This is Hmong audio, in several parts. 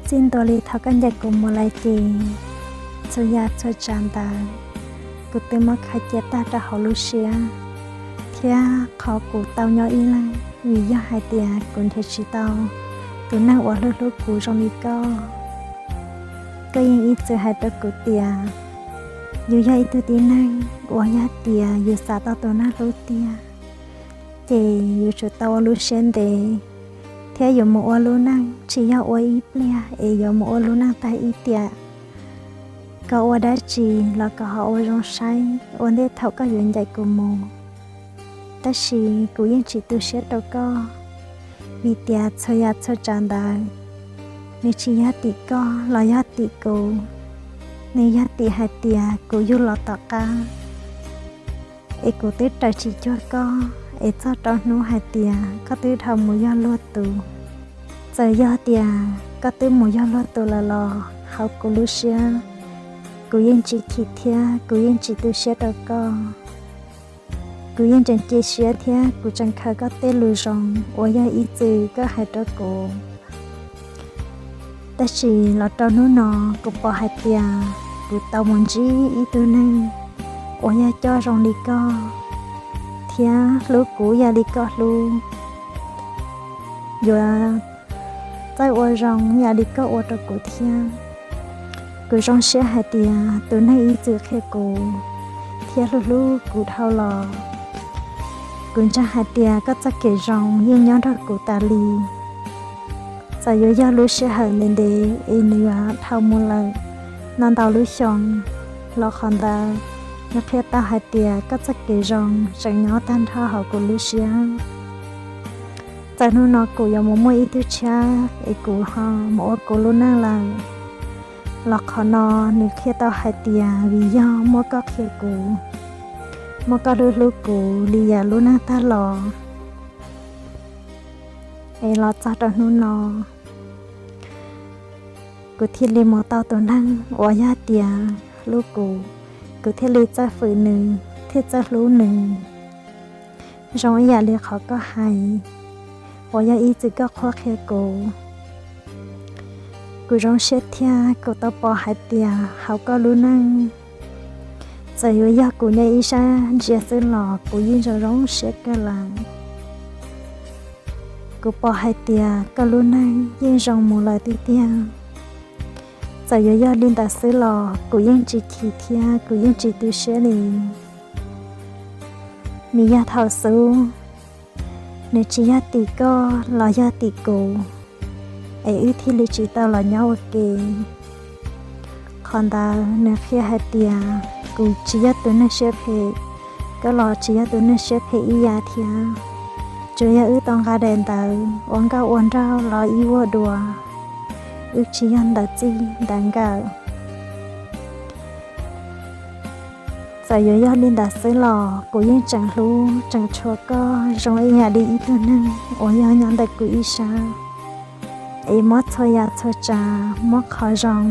Txij ntua li thaum koj ncaim kuv mus lawm ces txhua yam txhua tsav ntawd kuv twb muab khaws cia tag rau hauv lub siab, thiab qhov kuv tau nyob ib leeg vim yog hais tias kuv nrhiav tsis tau tus neeg uas hlub hlub kuv zoo li koj. Koj yeej ib txwm hais rau kuv tias yus yog ib tug tib neeg uas yog tias yus xav tau tus neeg hlub tiag, ces yuav tsum tau ua lub siab ntev, thiab yuav mus ua lub neej tsis yog ua ib pliag es yuav mus ua lub neej tag ib tiam. Koj ua dab tsi los koj ho ua zoo saib ua ntej thaum koj yuav ncaim kuv mus. Tab sis kuv yeej tsis tu siab rau koj, vim tias txhua yam txhua tsav ntawd nws tsis yog tim koj los yog tim kuv, nws yog tim hais tias kuv yug los tom qab es kuv twb raws tsis cuag koj, es txog rau hnub hais tias koj twb dhau mus yog luag tus. Txawm yog tias koj twb mus yog luag tus lawm los hauv kuv lub siab, kuv yeej tsis chim thiab kuv yeej tsis tu siab rau koj. Kuv yeej tseem cia siab thiab kuv tseem khaws koj tej lus zoo uas yog ib txwm koj hais rau kuv. Tab sis los rau hnub no kuv pom hais tias kuv tau mus ntsib ib tug neeg uas yog coj zoo li koj, thiab hlub kuv yam li koj hlub, yuav txawj ua zoo yam li koj ua rau kuv thiab. Kuv zoo siab hais tias tus neeg ib txwm qhia kuv thiab hlub hlub kuv dhau los, kuv ntseeg hais tias koj txoj kev zoo yeej nyob nrog kuv tas li. Txawm yuav yog lub sij hawm ntev ntev es nws yuav dhau mus lawm no ntau lub xyoo los qhov ntawd, nws qhia tau hais tias koj txoj kev zoo tseem nyob tag nrho hauv kuv lub siab. Txawm hnub no kuv yuav mus muaj ib tug tshiab es kuv ho mus ua kuv lub neej lawm, los qhov no nws qhia tau hais tias vim yog muaj koj qhia kuv, muaj koj hlub hlub kuv li yam lub neej tag los, es los txog rau hnub no kuv thiaj li mus tau tus neeg uas yog tias hlub kuv, kuv thiaj li txawj fwm nws thiab txawj hlub nws zoo ib yam li qhov koj hais uas yog ib txwm koj qhuab qhia kuv. Kuv zoo siab thiab kuv tau pom hais tias hauv koj lub neej, txawm yuav yog kuv nyob ib sab ntsia xwb los kuv yeej zoo zoo siab kawg lawm. Kuv pom hais tias koj lub neej yeej zoo mus lawm tiag tiag. Txawm yuav yog li ntawd xwb los kuv yeej tsis chim thiab kuv yeej tsis tu siab li. Nws yog thaum xub, nws tsis yog tim koj los yog tim kuv, es wb thiaj li tsis tau los nyob ua ke. Qhov ntawd nws qhia hais tias kuv tsis yog tus neeg siab phem, koj los tsis yog tus neeg siab phem ib yam thiab. Tsuas yog wb tau nqa daim ntawv ua nkauj ua nraug los ib vuag dua, wb tsis yog ntawv txij ntawv nkawm. Txawm yuav yog li ntawd xwb los kuv yeej tseem hlub tseem tshua koj zoo ib yam li ib tug neeg uas yog nyob ntawm kuv ib sab, es muab txhua yam txhua tsav, muab qhov zoo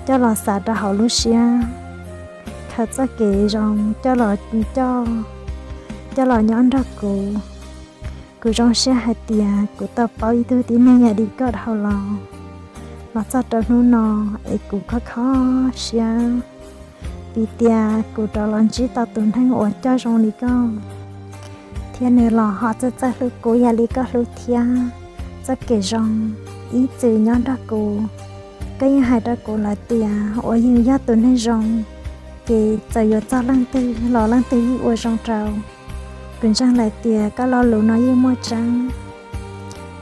coj los xav rau hauv lub siab, khaws txoj kev zoo coj los coj, coj los nyob nrog kuv. Kuv zoo siab hais tias kuv tau paub ib tug tib neeg yam li koj dhau los, los txog rau hnub no es kuv kho kho siab, vim tias kuv rov los ntsib tau tus neeg uas coj zoo li koj, thiab nws los ho txawj txawj hlub kuv yam li koj hlub thiab. Txoj kev zoo ib txwm nyob nrog kuv. Koj yeej hais rau kuv lawm tias uas yus yog tus neeg zoo, ces txawm yuav txog leej twg los leej twg yeej ua zoo rau. Kuv ntseeg lawm tias koj lo lus no yeej muaj tseeb.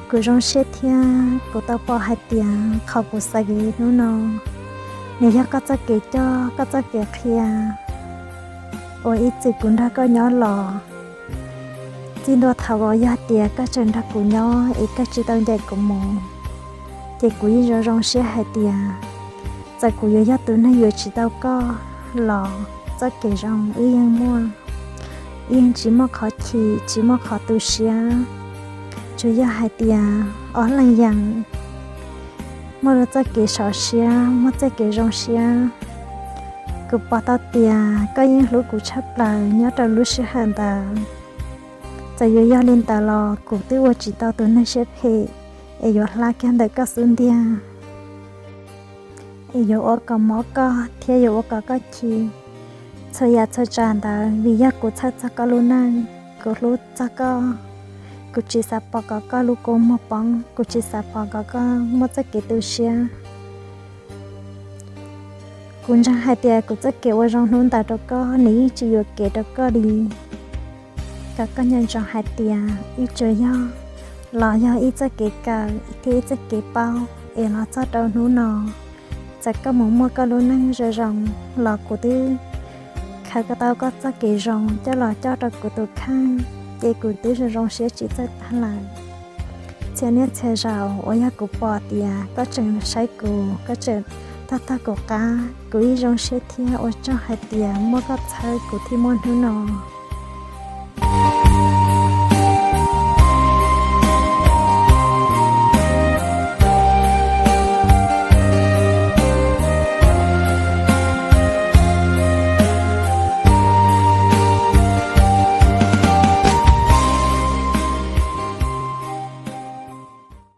Kuv zoo siab thiab kuv tau pom hais tias qhov kuv xav hnub no, nws yog koj txoj kev coj, koj txoj kev qhia, uas ib txwm kuv nrog koj nyob los. Txij ntua thaum uas yog tias koj tseem nrog kuv nyob es koj tsis tau ncaim kuv mus, ces kuv yeej zoo zoo siab hais tias txawm kuv yuav yog tus neeg yuav tsis tau koj los txoj kev zoo wb yeej muaj, wb yeej tsis muaj qhov chim tsis muaj qhov tu siab. Tsuas yog hais tias ob leeg yeej muaj lub txoj kev sov siab, muaj txoj kev zoo siab. Kuv pom tau tias koj yeej hlub kuv tshaj plaws nyob rau lub sij hawm ntawd. Txawm yuav yog li ntawd los kuv twb ua tsis tau tus neeg siab phem, es yuav hla kiag ntawm koj xub ntiag, es yuav ua kom mob koj thiab yuav ua kom koj chim txhua yam txhua tsav ntawd, vim yog kuv txhawj txog koj lub neej, kuv hlub txog koj, kuv tsis xav pom kom koj lub kua muag poob, kuv tsis xav pom kom koj muaj txoj kev tu siab. Kuv ntseeg hais tias kuv txoj kev ua zoo hnub ntawd rau koj, nws yeej tsis yuam kev rau koj li. Kom koj nco ntsoov hais tias ib tsuas yog los yog ib txoj kev kawm thiab ib txoj kev paub es los txog rau hnub no. Txawm koj mus muaj koj lub neej zoo zoo los kuv twb khaws tau koj txoj kev zoo coj los coj rau kuv tus kheej, ces kuv twb zoo zoo siab tsis txawj tag lawm. Txhia niaj txhia zaus uas yog kuv pom tias koj tseem saib kuv, koj tseem tog tog kuv qab, kuv ib zoo siab thiab ua tsaug hais tias muaj koj txhawb kuv thiaj muaj hnub no.